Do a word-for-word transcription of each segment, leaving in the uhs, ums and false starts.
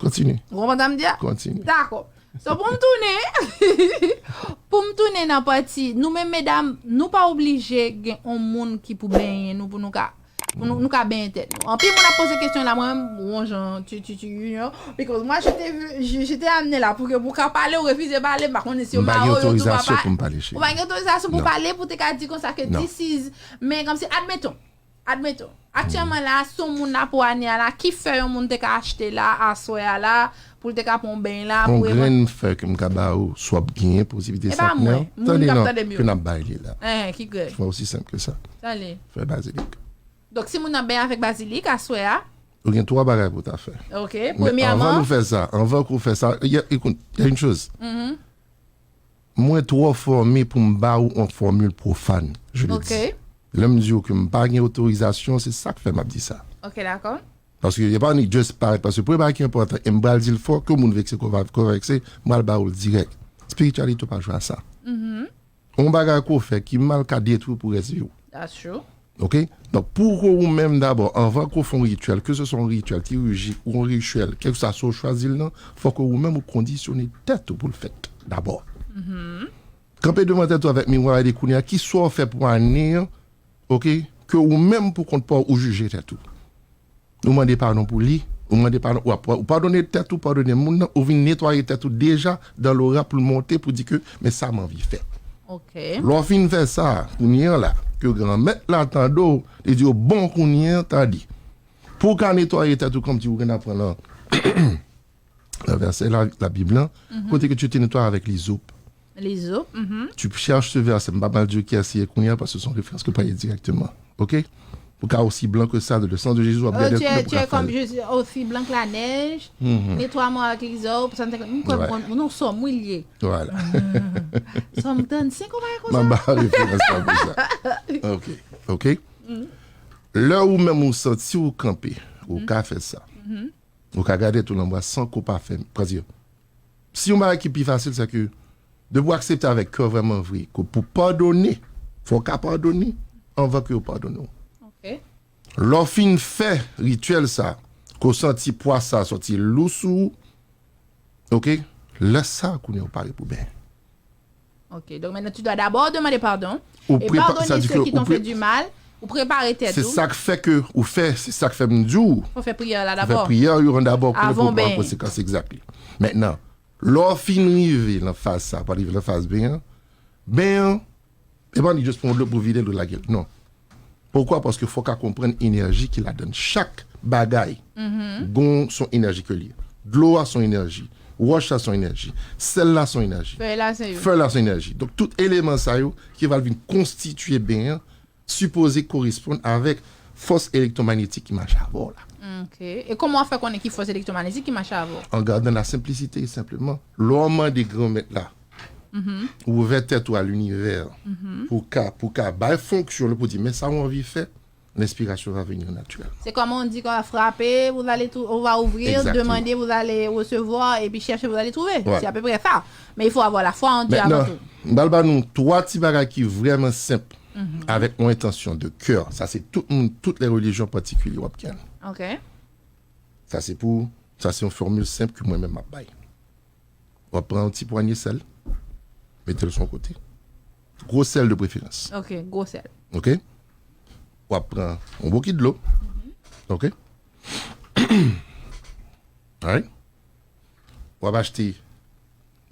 Kontinye. Ou konprann sa m di a? Kontinye. Dakò. So, pou m tounen, pou m tounen nan pati, nou menm medam, nou pa oblije gen yon moun ki pou benyen nou pou nou ka, pou nou, nou ka benyen tèt nou. Anpil moun ap poze kesyon la, mwen menm, yon jan, tu, tu, tu, you know, because moi, je t'ai vu, je, je t'ai amené là pour que, pou ka pale, ou refize pale, m pa konnen si yo M pa gen mare w, yo tou otorizasyon papa. Pou m pale, cheri. Ou pa gen otorizasyon pou Non. Pale, pou te ka di konsa ke Non. This is, men kòmsi, admeton, admeton, aktyèlman la, si yon moun la pou ane a la, ki fè yon moun te ka achte la, aswè a la, pou l te ka pran yon beny la, Yon pou evan- grenn fè ke m ka ba ou, swa w ap genyen posibilite E pa sa, mwen, non. moun Tande k ap non, tande m yo. Ke n ap bay li la. Hein, ki grenn? Fè osi senp ke sa. Tande. Fè bazilik. Donk, si moun nan benyen avèk bazilik, aswè a, Ou gen twa bagay pou w ta fè. ok, Men premyèman, anvan nou fè sa, anvan ke w fè sa, y a, écoute, y a une chose. Mwen twò fòme pou m ba ou yon fòmil pwofàn, je le ok, dis. Lè m di w ke m pa gen otorizasyon, se sa k fè m ap di sa. ok, dakò. Paske y a pa ni just parèt, paske premye bagay ki enpòtan, e m pral di l fò, ke moun vekse, ke w pa, ke w pa vekse, m pral ba ou l dirèk. Espirityalite w pa jwe a sa. Yon bagay ke w fè ki mal ka detwi w pou rès vi w. That's true. Ok? Donk, pou ke ou menm dabò, anvan ke w fè yon rityèl, ke se swa yon rityèl kirijik ou yon rityèl, kèlkeswa sa w chwazi l nan, fò ke ou menm ou kondisyone tèt ou pou l fèt dabò. Kanpe devan tèt ou avèk miwa e di kounye a, ki sa w fè pou ane an, ok? Ke ou menm pou kont pa w, ou jije tèt ou. Ou mande padon pou li, ou mande padon, ou ap, ou padone tèt ou, padone moun nan, ou vin netwaye tèt ou deja dan lora pou l monte pou di ke, men sa m anvi fè. Ok. Lè w fin fè sa, kounye an la, ke Granmèt la tande w, li di w, bon, kounye an, tande. Pou w ka netwaye tèt ou, kòmsi ou gen aprann nan, nan vèsè la, Labib lan, kote ke tu te nettoies avec l'hysope. L'hysope, mhm. Tu cherches ce verset, m pa pral di w kiyès li ye kounye a, paske se yon referans ke pa ye direkteman. Ok? Pou ka aussi blanc que ça, de le sang de Jésus, w ap Oh, gade tu es, pou tu ka es comme fè l. Jésus, aussi blanc que la neige, Mhm. Nettoie-moi avec l'hysope, sa m te konn, m kwè Ouais. m konn, non, Sòm wi l ye. Voilà. Sòm trannsenk, ou pa M ap konsa? ba referans la pou sa. Ok. Ok. Lè ou menm ou santi ou kanpe, ou ka fè sa. Ou ka gade tou nan bwa san ke w pa fè. Paske si yon bagay ki pi fasil, se ke depi w aksepte avèk kè vrèman vre, ke pou padone, fò w ka padone anvan ke yo padone w. Ok. Lè w fin fè rityèl sa, ke w santi pwa sa soti lou sou ou, ok, lè sa kounye a ou pare pou benyen. Ok, donc maintenant tu dois d'abord demander pardon Ou et prépa- pardonner c'est-à-dire ceux que qui ou t'ont fait pré- du mal, ou préparer tèt Se ou. Sa k fè ke ou fè, se sa k fè m di w, Faut faire prière là ou fè d'abord. Priyè yo an dabò pou Avant pou pran ben. Konsekans, exactly. Maintenant, lè w fin rive nan faz sa, pou rive nan faz benyen, benyen, e pa ni just pran dlo pou vide l ou lage l. Non. Poukwa? Paske fò w ka konprann enèji ki ladan chak bagay. Gon son enèji ke li ye. Dlo a son enèji. Wòch la son enèji. Sèl la son enèji. Fèy la se yo. Fèy la son enèji. Donk, tout eleman sa yo ki va vin konstitye benyen sipoze koresponn avèk fòs elektwomagnetik ki mache avè w la. Ok. E kòman w fè konnen ki fòs elektwomagnetik ki mache avè w? An gadan la senplisite e senpleman, lè w mande Granmèt la, ou ouvè tèt ou a linivè, pou ka, pou ka bay fonksyon li, pou di, men sa ou anvi fè, l'inspiration va venir naturellement. C'est comme on dit qu'on va frapper, vous allez trou- on va ouvrir, Exactement. Demander, vous allez recevoir, et puis chercher, vous allez trouver. Ouais. C'est à peu près ça. Mais il faut avoir la foi en Dieu avant Maintenant, tout. m pral ba nou twa ti bagay ki vrèman senp, avèk yon entansyon de kè. Sa se tout moun, tout lè relijyon patikilye w ap gen. Ok. Sa se pou, sa se yon fòmil senp ke mwen menm m ap bay. W ap pran yon ti pwanye sèl, mete l sou yon kote. Gwo sèl de preferans. Ok, gwo sèl. Ok? W ap pran yon bokit dlo. Ok? Alright? W ap achte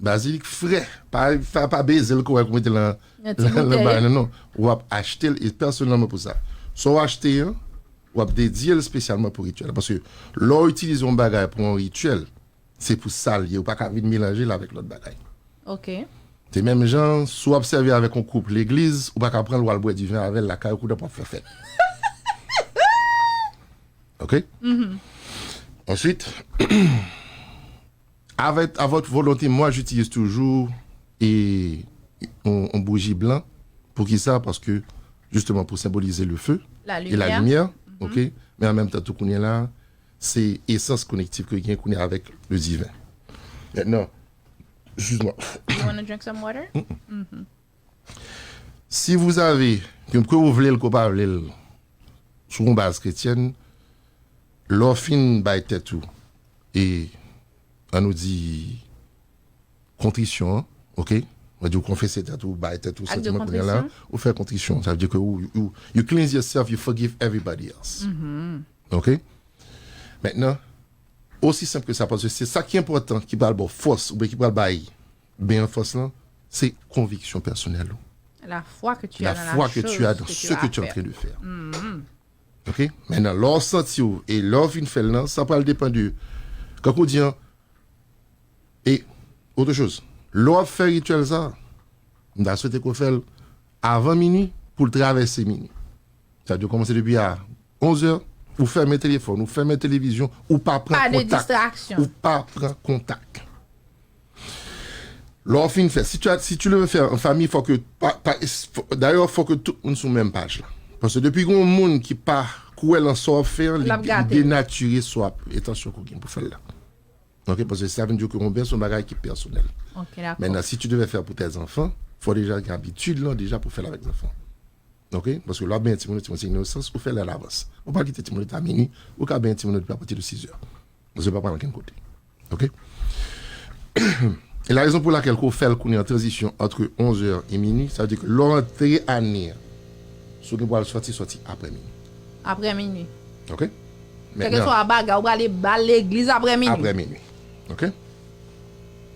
bazilik frè. Pa, pa, pa beze l kòrèk ou mete l nan Nan ti boutèy. Bagay, non, non. W ap achte l e pèsonèlman pou sa. Sa w achte an, w ap dedye l espesyalman pou rityèl. Paske lè w itilize yon bagay pou yon rityèl, se pou sa l ye. Ou pa ka vin melanje l avèk lòt bagay. Ok. Se menm jan, si w ap sèvi avèk yon koup legliz, ou pa ka pran l w al bwè diven avè l lakay ou, koutan p ap fè fèt. Ok? Ensuite, avec, à votre volonté, moi, j'utilise toujours e, yon, yon bouji blan. Poukisa? Paske, justement, pour symboliser le feu La et la lumière. Lumière, ok? Men an menm tan tou kounye a la, se esans konektif ke gen kounye a avèk le divin. Maintenant, excuse-moi. You wanna drink some water? Si vous avez, ke, ke ou vle l, ke w pa vle l, sou yon baz kretyèn, lè w fin bay tèt ou e ann nou di, kontrisyon an, ok? Mwen di w konfese tèt ou, bay tèt ou santiman kounye a la, ou fè kontrisyon. Sa vle di ke ou, you, you cleanse yourself, you forgive everybody else. Ok? Mentnan, osi senp ke sa, paske se sa ki enpòtan, ki pral ba w fòs, oubyen ki pral bay ben an fòs lan, se konviksyon pèsonèl ou. La foi que tu as dans la chose que tu es en train de faire. Ok? Mentnan, lè w santi w, e lè w fin fè l lan, sa pral depann de, kankou di an, e, otre choz, lè w ap fè rityèl sa, m ta swete ke w fè l avan minui pou l travèse minui. Sa vle di w kòmanse depi a onz è, ou fèmen telefòn, ou fèmen televizyon, ou pa pran kontak. Ou pa pran kontak. Lè w fin fè, si tu, as, si tu le veux faire en famille, fò ke, pa, pa, fò, dayè, fò ke tout moun sou menm paj la. Paske depi gen yon moun ki pa kwè lan sa w ap fè an, li, li denatire sa w ap, entansyon ke w gen pou fè l la. Ok, paske sa vin di w ke yon ben se yon bagay ki pèsonèl. Mentnan, si tu devais faire pour tes enfants, fò deja gen abitid lan deja pou fè l avèk zanfan. Ok? Paske lè w ap benyen timoun yo, timoun se inosans, ou fè l alavans. Ou pa kite timoun yo ta minui, ou ka benyen timoun yo depi apati de sizè. Paske yo pa pral ankenn kote. Ok? E la rezon pou lakèl ke w fè l kounye an tranzisyon antre onz è e minui, sa vle di ke lè w antre ane an, si w gen pou al sòti, sòti apre minui. Apre minui. Ok? Kèlkeswa bagay, ou prale bal legliz apre minui. Apre minui. Ok?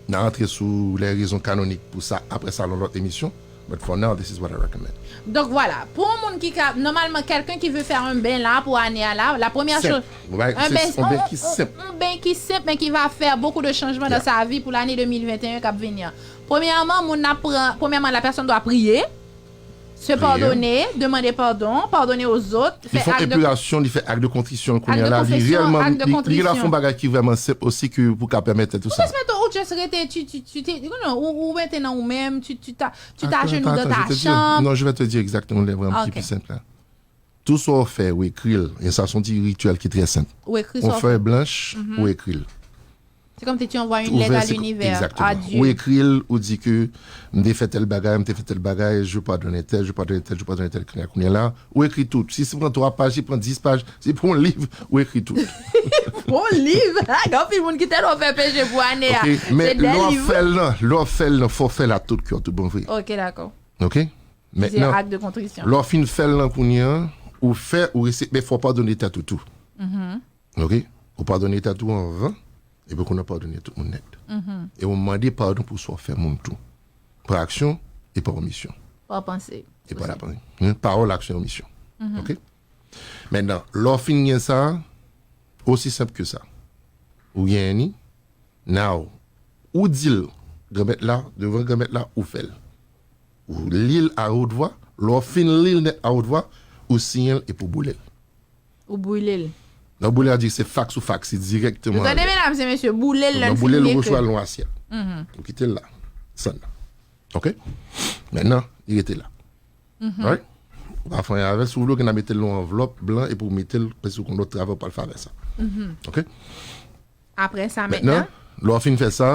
N a antre sou lè rezon kanonik pou sa apre sa lan lòt emisyon. But for now, this is what I recommend. Donk vwala, pou yon moun ki ka, nòmalman, quelqu'un qui veut faire un bain la pou ane a la, la première chose, yon ben ki senp, un bain qui senp, mais qui va faire beaucoup de changements dans sa vie pour l'année deux mille vingt et un k ap vini an. Premyèman, moun ap pran, premyèman, la personne doit prier, se pardonner, demander pardon, pardonner aux autres, li fè ak de, epilasyon, li fè ak de kontrisyon kounye a la, li reyèlman, li, li la fè yon bagay ki vrèman senp osi ke pou ka pèmèt tèt ou sa. Ou just rete, tu, tu, tu te, you know, ou, ou rete nan ou menm, tu, tu ta, tu t'agenouilles dans ta chambre. Non, je vais te dire exactement le vrèman ki pi senp la. Tou sa w fè, ou ekri l. E sa se yon ti rityèl ki trè senp. Ou ekri sa w fè. Yon fèy blanch, ou ekri l. C'est comme si tu envoies une lettre à l'univers, à Dieu. Ou ekri l, ou di ke m te fè tèl bagay, m te fè tèl bagay, je pardonne tel, je pardonne tel, je pardonne tel, kounye a la. Ou ekri tout. Si se pran twa paj, si pran dis paj, si pran yon liv, ou ekri tout. Yon liv? Gen anpil moun ki tèlman fè peche pou ane a. Se de liv. Men lè w ap fè l lan, lè w ap fè l lan, fò w fè l ak tout kè w, tout bon vre. Ok, dakò. Ok? Mentnan, lè w fin fè l lan kounye a, ou fè, ou resi, men fò w padone tèt ou tou. Ok? Ou padone tèt ou anvan, epi kounye a w padone tout moun nèt. E ou mande padon pou sa w fè moun tou. Pa aksyon e pa omisyon. Pa panse. E pa la panse. Pawòl, aksyon, omisyon. Ok? Mentnan, lè w fin gen sa, osi senp ke sa. Ou genyen ni, Now, ou di l, Granmèt la, devan Granmèt la, ou fè l. Ou li l a haute voix, lè w fin li l nèt a haute voix, ou siyen l epi w boule l. Ou boule l. Lè w boule l, a di se faks ou faks, se dirèkteman. Nou tande, medam e mesye, boule l lè n fin ekri. Boule l, ou resevwa l nan asyèt. Ou kite l la. Sann la. Ok? Mentnan, li rete la. Right? Ou pa fè anyen avè l. Si w vle, w gen dwa mete l nan yon anvlòp blan epi w mete l, paske w gen lòt travay w pral fè avè sa. Ok? Apre sa, mentnan, mentnan, lè w fin fè sa,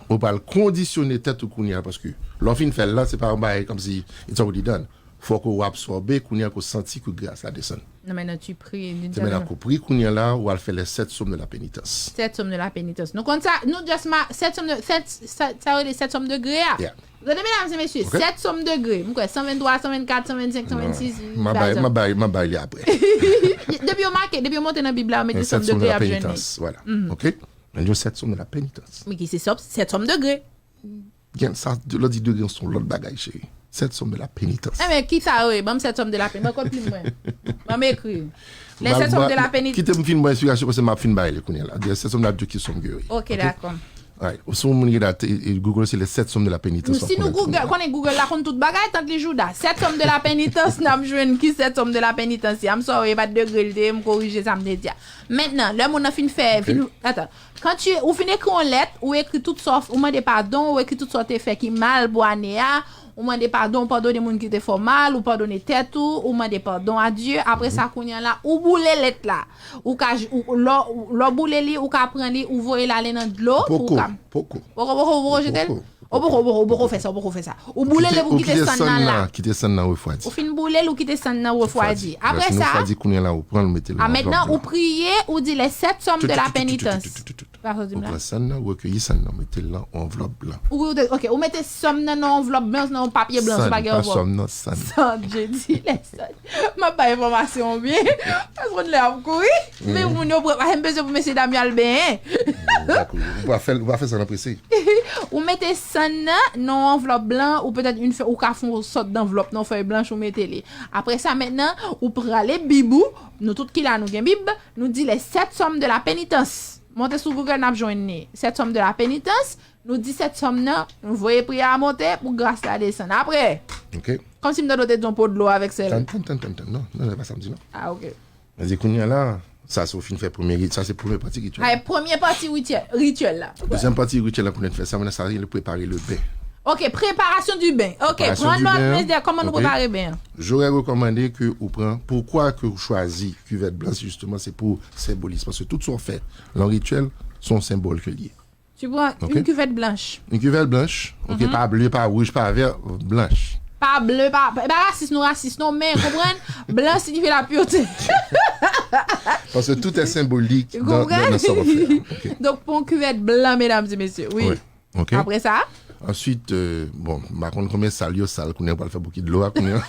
ou pral kondisyone tèt ou kounye a, paske lè w fin fè l la, se pa yon bagay kòmsi it's already done. Fòk ou absòbe kounye a, ke w santi ke gras la desann. Non, men nan tu pries d'une certaine. Se mentnan ke w pri kounye a la, ou al fè les sept sômes de la pénitence. Sept sômes de la pénitence. Nou konn sa, nou just ma, sept sômes de, sept, sa, sa yo rele sept sômes de gré a. Yeah. Gade, medam e mesye, sèt sòm degre. M kwè san venntwa, san vennkat, san vennsenk, san vennsis. M ap bay, m ap bay, m ap bay li apre. Depi yo make, depi yo monte nan Bib la, yo mete sòm degre, y ap jwenn li. Voilà. Ok? Men yo sèt sòm de la penitans. Men ki se sòm, sèt sòm degre. Gen sa, lè w di degre, se yon lòt bagay, cheri. Sèt sòm de la penitans. Enben, ki sa yo ye? Ban m sèt sòm de la penitans. Ban m ekri. Les sept sòm de la penitans. Kite m fin ban enspirasyon, paske m ap fin bay li kounye a la. Sèt sòm de la, de ki sòm ke yo ye. Ok, dakò. Alright. Si yon moun gen la, Google se les sept sòm de la penitans. Si nou Google, konnen Google la konn tout bagay, tank li jouda. Sèt sòm de la penitans, n ap jwenn ki sèt sòm de la penitans ye. I'm sorry, e pa t degre l te ye, m korije sa m te di a. Mentnan, lè moun nan fin fè, fin, atan. Kan ti, ou fin ekri yon lèt, ou ekri tout sa, ou mande padon, ou ekri tout sa w te fè ki mal pou ane a, ou mande padon, ou padone moun ki te fè w mal, ou padone tèt ou, ou mande padon a Dye. Apre sa, kounye a la, ou boule lèt la. Ou ka, ou, lè, lè w boule li, ou ka pran li, ou voye l ale nan dlo. Poko, poko. Poko, poko, ou poko jete l? Ou poko, ou poko, ou poko fè sa, ou poko fè sa. Ou boule l epi ou kite sann nan la. Kite sann nan refwadi. Ou fin boule l, ou kite sann nan refwadi. Apre sa, refwadi, kounye a la, ou pran l, ou mete l nan anvlòp. A, mentnan, ou priye, ou di les sept sòm de la penitans. Pa sòti m Ou la. pran sann nan, ou rekeyi sann nan, ou mete l nan yon anvlòp blan. Ou, ou, ok, ou mete sòm nan nan anvlòp blan, nan yon papye blan, se pa Sann, gen pa anvlòp. Sòm, non, sann. Sann, je di, lè sann. M ap bay enfòmasyon byen. Paske lè ap kouri. Men moun yo pran, pa m bezwen pou mesye dam yo al benyen. Dakò. Ou pa fè, ou pa fè sa nan prese. Ou mete sann nan nan yon anvlòp blan, ou petèt yon fè, ou ka fè yon sòt danvlòp nan fèy blanch ou mete li. Apre sa, mentnan, ou prale bib ou, nou tout ki la, nou gen bib, nou di les sept sòm de la pénitence. Monte sou Google, n ap jwenn li. Sept sòm de la pénitence, nou di sept sòm nan, nou voye priyè a monte pou gras la desann. Apre, Ok. kòmsi m tande w te di yon po dlo avèk sèl. Tann, tann, tann, tann, tann. Non, non, se pa sa m di, non. Ah, ok. Mwen di kounye a la, sa se ou fin fè premye rit, sa se premye pati rityèl. Ay, premye pati rityèl, rityèl la. Dezyèm pati rityèl la pou n fè sa, men sa se le prepare le ben. Ok, préparation du bain. Ok, Préparation pran du lòt, bain, mesye, kòman nou ok. prepare ben an? J'aurais recommandé que ou pran, pourquoi que ou chwazi kivèt blan, se justement, se pou senbolis. Paske tout sa w fè lan rityèl, se yon senbòl ke l ye. Tu prends Ok. une cuvette blanche. Yon kivèt blanch, ok, pa ble, pa wouj, pa vè, blanch. Pa ble, pa, pa, pa rasis, nou rasis, non, men, konprann? Blan siyifi la purete. Paske tout est symbolique Ou dans, dans, konprann? dans sa w ap fè. Ok. Donk, pou yon kivèt blan, medam e mesye, wi. Wi. Ok. Apre sa, Answit, euh, bon, m pa konn konbyen sal yo sal kounye a, pral fè bokit dlo a kounye a.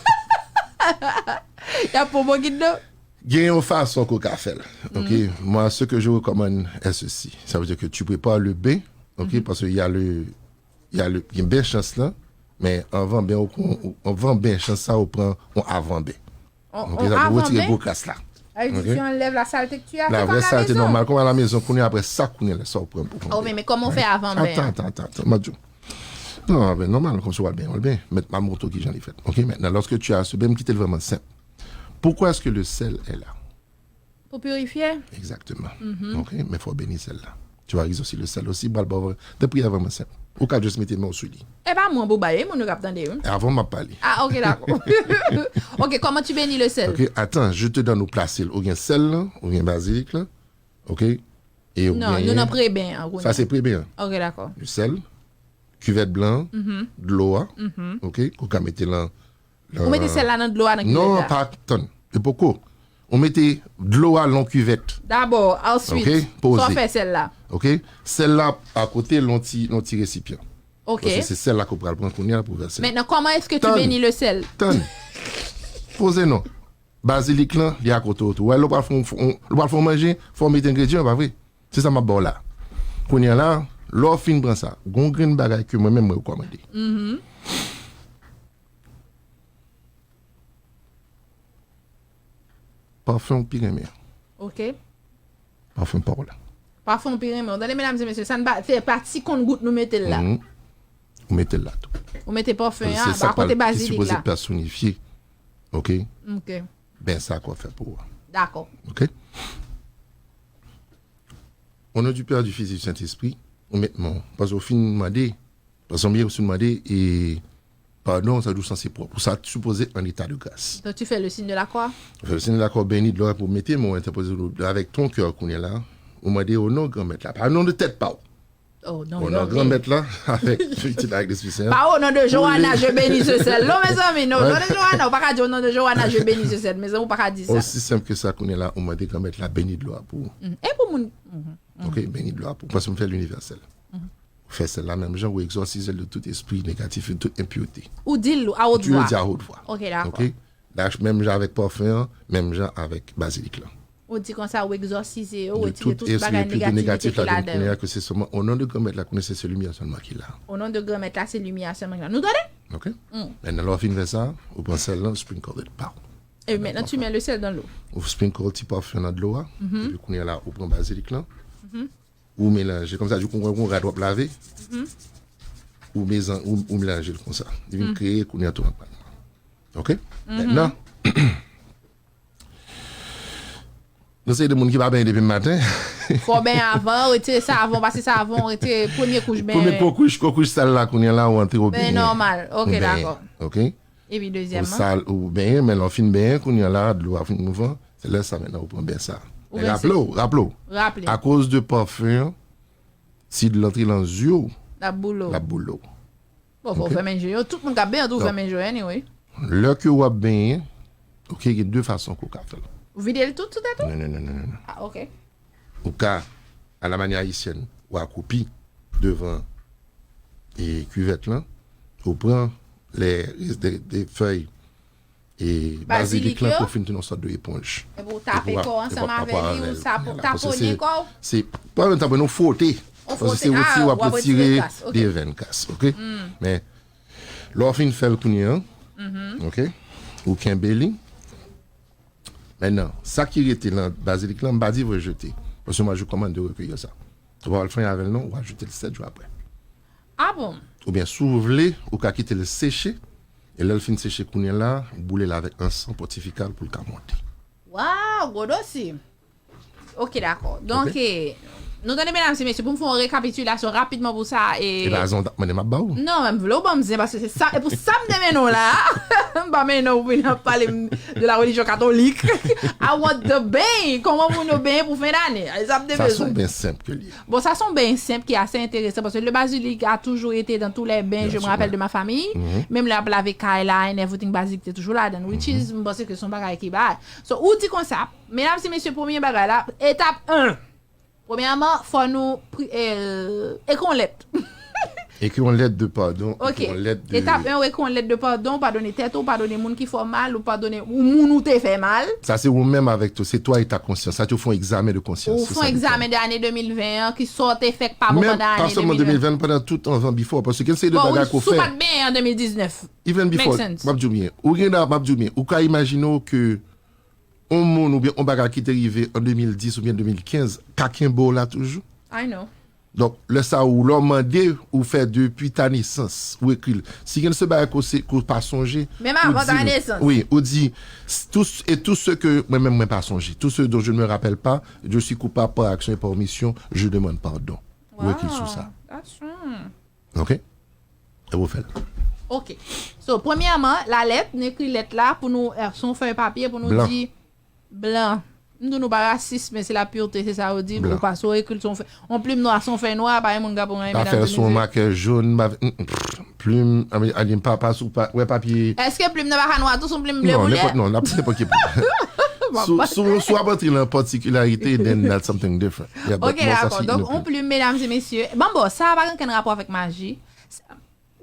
y ap pran bokit dlo. Gen yon fason ke w ka fè l. Ok. Moi, ce que je recommande est ceci. Ça veut dire que tu prépares le bain, ok, parce que il y a le, il y a le, gen ben chans lan, men anvan ben, ou, ou, anvan ben chans sa, ou pran yon avan ben. On, Ok, on sa pou avan retire ben. Gwo kras la. Ay, di Ok. tu enlèves la saleté que tu as La fait vraie comme la saleté maison. Normal, kòm a la mezon, kounye a apre sa, kounye a lè sa, ou pran pou Oh, men, men kòman w fè avan ben Attends, an? Attends, attends, attends, m ap di w. Non, ben, normal, kòmsi w al ben, w al ben. Mèt m ap montre w kijan li fèt. Ok, maintenant, lorsque tu as ce ben, m kite l vrèman senp. Pourquoi est-ce que le sel est là? Pou pirifye? Exactement. Ok, men fò w beni sel la. Tu vas exaucer le sel aussi, bal bò, de priyè vrèman senp. Ou ka just mete men w sou li. E pa mwen pou bay, e moun yo k ap tande, wi. Avan m ap pale. Ah, ok, dakò. Ok, comment tu bénis le sel? Ok, attends, je te donne ou plase l. Ou gen sel lan, ou gen bazilik lan. Ok? E ou Non, nou genyen nan preben an kounye. Sa se preben an. Ok, dakò. Le sel, kivèt blan, dlo a, ok? Ou ka mete lan. Ou mete sel la nan dlo a nan Non, kivèt la? Pa tann. E poko. Ou mete dlo a lan kivèt. Dabò, answit, Ok, poze. Sa w fè sel la? Ok? Sel la akote lan ti, lan ti resipyan. Ok. Paske se sel la ke w pral pran kounye a pou vèse. Maintenant, comment est-ce que tu Tann. bénis le sel? Tann. Poze non. Bazilik lan, li akote w tou. Wè, lè w pral fè yon, yon- lè w pral fè yon manje, fò w mete engredyan, pa vre? Se sa m ap ba w la. Kounye a la, lè w fin pran sa, gon grenn bagay ke mwen menm mwen rekòmande. Pafen w pi renmen an. Ok. Pafen pa w la. Pafen w pi renmen. Tande, medam e mesye, sa n pa, se pa ti konn gout nou mete l la. Mhm. Ou mete l la tou. Ou mete pafen Se an, sa pa kote ki bazilik sipoze la. Pèsonifye. Ok? Ok. Ben sa k w ap fè pou ou. Dakò. Ok? Au nom du Père, du Fils et du Saint-Esprit, ou met men w. Paske ou fin mande, paske ou fin mande, e, padon, sa di w sanse pwòp. Ou sa sipoze an eta de gras. Donc, tu fais le signe de la croix. Fè le signe de la croix, beni dlo a pou mete men w, entèpoze dlo avèk ton kè kounye a la. Ou mande o non Granmèt la, pa non de tèt pa w. Oh, non, O non Granmèt. Granmèt la, avèk Pitit la, avèk Lespri Sen. Pa au nom de Johanna, Pou li- je bénis ce sel. Non, mezanmi, non. Ouais. Non, de Johanna, ou pa ka di au nom de Johanna, je bénis ce sel. Mezanmi, ou pa ka di sa. Osi senp ke sa, kounye a la, ou mande Granmèt la beni dlo a pou ou. Mm. E pou moun. Mhm. Ok, beni dlo a pou ou. Paske m fè l inivèsèl. Ou fè sèl la menm jan, ou egzòsize l de tout espri negatif, de tout enpirete. Ou di l a wot Tu le vwa. dis à haute voix. Ok, dakò. Ok? Lach menm jan avèk pafen an, menm jan avèk bazilik lan. Ou di konsa, ou egzòsize yo, ou De retire tout tout bagay esprit, tout negativite negatif ki la, ladan kounye yo. A ke se sèlman o non de Granmèt la, konnen se se limyè sèlman ki la. Au nom de Granmèt la, se limyè sèlman ki la. Nou tande? Ok? Mètnan, lè w fin fè sa, ou pran sèl lan, sprinkle it pa w. E maintenant, tu mets le sel dans l'eau. Ou sprinkle ti pafen nan dlo a, epi kounye a la, ou pran bazilik lan, ou melanje. Kòmsa, di w kon, kon rad w ap lave, ou mezan, ou, ou melanje l konsa. Li vin kreye kounye a tou anpran. Ok? Mètnan, nou se de moun ki pa benyen depi maten. Fò benyen avan, retire savon, pase savon, retire premye kouch benyen. Premye kouch, kouch sal la, kounye a la, ou antre ou Benyen benyen. nòmal. Ok, Ou benyen. Dakò. Ok? Epi Ou dezyèmman. Sal, ou benyen, men lè w fin benyen, kounye a la, dlo a fin mouvan, se lè sa mètnan ou pran ben sa. Ou Men rense. Raple w, raple w. Raple. Akoz de pafen an, si dlo antre lan zye w, L ap boule w. L ap boule w. Bon, fò Ok. Fèmen fèmen je yo. Tout moun k ap benyen tou fèmen je yo, anyway. Lè ke w ap benyen, ok, gen de fason ke w ka fè l. Ou vide l tout sou tèt ou? Non, non, non, non, non. Ah, ok. Ou ka à la manière haïtienne, ou akwoupi devan e kivèt lan, ou pran lè de, de fèy e bazilik lan pou fin tounen yon sòt de eponj. Epi w tape kò w ansanm avè li, ou taponyen kò w. Se pa menm taponyen, ou fwote. Paske se wotire, w ap retire de venn kas, oke? Men lè w fin fè l kounye an, oke? Ou kenbe li. Mentnan, sa ki rete nan bazilik lan, m pa di w jete. Paske mwen, je recommande de recueillir sa. Ou pa al fè anyen avè l non, ou al jete l sèt jou apre. Ah bon? Oubyen si w vle, ou ka kite l seche, e lè l fin seche kounye la, boule l avèk ansan pòtifikal pou l ka monte. Waw, gwo dosye. Ok, dakò. Donk, eh, nou tande, medam e mesye, pou m fè yon rekapitilasyon rapidman pou sa, e e pa zon w t ap mande m ap ba ou. Non, men m vle w ban m zen, paske se sa, e pou sa m te mennen w la. M pa mennen w pou vin ap pale m de la religion catholique. I want the ben. Kòman pou nou ben pou fen dane? E sa m te bezwen. Sa se yon ben senp ke l ye. Bon, sa se yon ben senp ki ase enteresan, paske le basilic a toujours été dans tous les bains, je me rappelle de ma famille. Menm lè y ap lave kay la, and everything, bazilik te toujou ladan, which is, m panse ke se yon bagay ki bay. So, ou di konsa, medam e mesye, premye bagay la, etap en. Premyèman, fò nou pri, eh, ekri yon lèt. Ekri yon lèt de padon, ok, ekri yon lèt de etap en, ou ekri yon lèt de padon, ou padone tèt ou, ou padone moun ki fè w mal, ou padone ou moun ou te fè mal. Sa se ou menm avèk tou, se toi et ta conscience. Sa te fè yon egzamen de konsyans. Ou fè yon egzamen de ane de mil ven an, ki sa w te fè k pa bon pandan ane de mil ven. Menm pa sèlman de mil ven, pandan tout anvan, before, paske gen seri de bagay ke w fè. Bon, ou sou pa t benyen an de mil diznèf. Even before, m ap di w byen. Ou gen, m ap di w byen. Ou ka imajine w ke yon moun oubyen yon bagay ki te rive an de mil dis oubyen de mil kenz ka kenbe w la toujou. I know. Donk, lè sa ou, lè w mande, ou fè depi ta nesans, ou ekri l. Si gen se bagay ke w se, ke w pa sonje, menm avan ta nesans. Wi, ou di, s-, tout, et tout ce que, mwen menm, mwen pa sonje. Tout ce dont je ne me rappelle pas, je suis coupable par action et par omission, je demande pardon. Ou ekri l sou sa. Wow, that's strong. Ok? E pou fè l. Ok. So, premyèman, la lèt, nou ekri lèt la pou nou, eh, sou yon fèy papye pou nou di blan. M di nou pa rasis, men se la pureté, se sa yo di, ou pa sou ekri l sou yon fèy, yon plim nwa sou yon fèy nwa, pa gen moun k ap pran yon. Pa fè l sou yon makè jòn, pa fè, mm, mm, pff, plim, I mean, I mean, pa, pa sou, pa, wè papye. Èske plim nan pa ka nwa tou, sou plim ble pou lè? Non, nenpòt, non, n ap nenpòt ki plim. Sou, sou, sou ap antre nan patikilarite, then that's something different. Yeah, but ok, dakò. Donk, yon plim, medam e mesye. Bon, bon, sa pa gen okenn rapò avèk maji.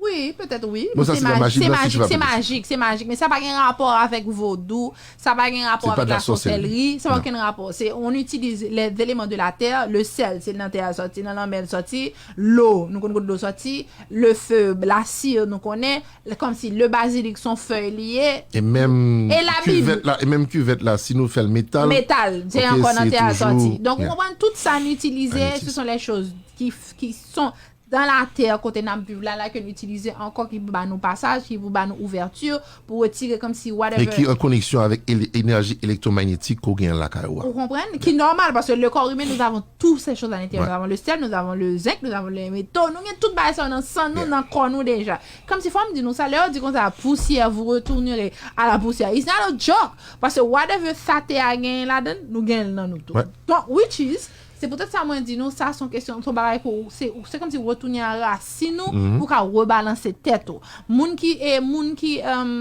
Wi, petèt wi. Bon, sa se pa majik, se majik, se majik, men sa pa gen rapò avèk vodou, sa pa gen rapò avèk lasòsèlri, sa pa okenn rapò. Se, on utilise les éléments de la terre, le sel, se nan tè a sòti, nan lanmè l sòti, lo, nou konn kot lo sòti, le feu, la cire, nou konnen, kòmsi le basilic se yon fèy li ye. E menm kivèt la, e menm kivèt la, si nou fè l metal, metal, se ankò nan tè a sòti. Donk, ou konprann, tout sa n itilize, ce sont les choses qui, qui sont dans la terre, kote n ap viv la, la ke n itilize ankò, ki pou ba nou pasaj, ki pou ba nou ouvèti, pou retire kòmsi whatever. E ki an koneksyon avèk ele-, enèji elektwomagnetik ke w gen lakay ou a. Ou konprann? Ki nòmal, paske le corps humain, nous avons toutes ces choses à l'intérieur. Nous avons le sel, nous avons le zinc, nous avons les métaux. Nou gen tout bagay sa yo nan san nou, nan kò nou deja. Kòmsi fò m di nou sa, lè yo di konsa, poussière, vous retournerez à la poussière. It's not a joke. Paske whatever sa tè a genyen ladan l, nou genyen l nan nou tou. Donk, which is, Se poutèt sa mwen di nou, sa se yon kesyon, se yon bagay pou, se, se kòmsi retounen a rasin ou, pou ka rebalanse tèt ou. Moun ki, e, moun ki, em,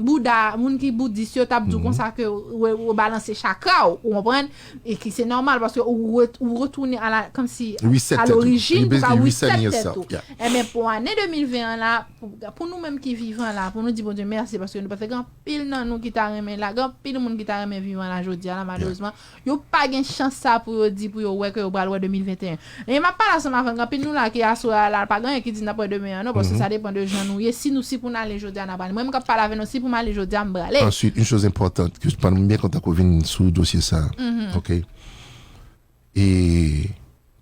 Bouda, moun ki boudis yo t ap di w konsa ke re-, rebalanse chakra w, ou konprann? E ki se nòmal, paske ou re-, ou retounen a la, kòmsi a lorijin, pou ka reset tèt ou. Enben, pou ane de mil ven an la, pou, pou nou menm ki vivan la, pou nou di Bondye mèsi, paske nou, paske gen anpil nan nou ki ta renmen la, gen anpil moun ki ta renmen vivan la jodi a la, malerezman. Yo pa gen chans sa pou yo di, pou yo wè ke yo pral wè de mil venteyen. E m ap pale ansanm avè n, gen anpil nou la ki aswè a la, pa gen anyen ki di n ap wè demen an non, paske sa depann de jan nou ye. Si nou, si pou n ale jodi a, n ap ale. Mwen menm k ap pale avè nou, si pou m ale jodi a, m prale. Ensuite, une chose importante, ke pandan m byen kontan ke w vin sou dosye sa, ok? E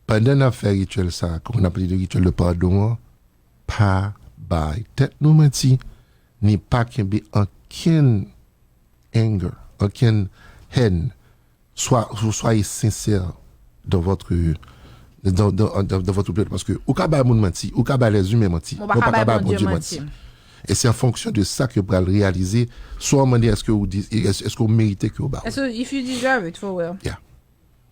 pandan n ap fè rityèl sa, ke n ap pale de rityèl de padon an, pa bay tèt nou manti, ni pa kenbe ankenn anger, ankenn hèn. Swa, soyez sincère dans votre, dans, dans, dans, dans votre plainte. Paske ou ka bay moun manti, ou ka bay lèzimen manti, men ou pa ka bay Bondye manti. E se an fonksyon de sa ke yo pral reyalize, swa w mande èske ou di, èske, èske ou merite ke yo ba ou. Èske, if you deserve it, for real. Yeah.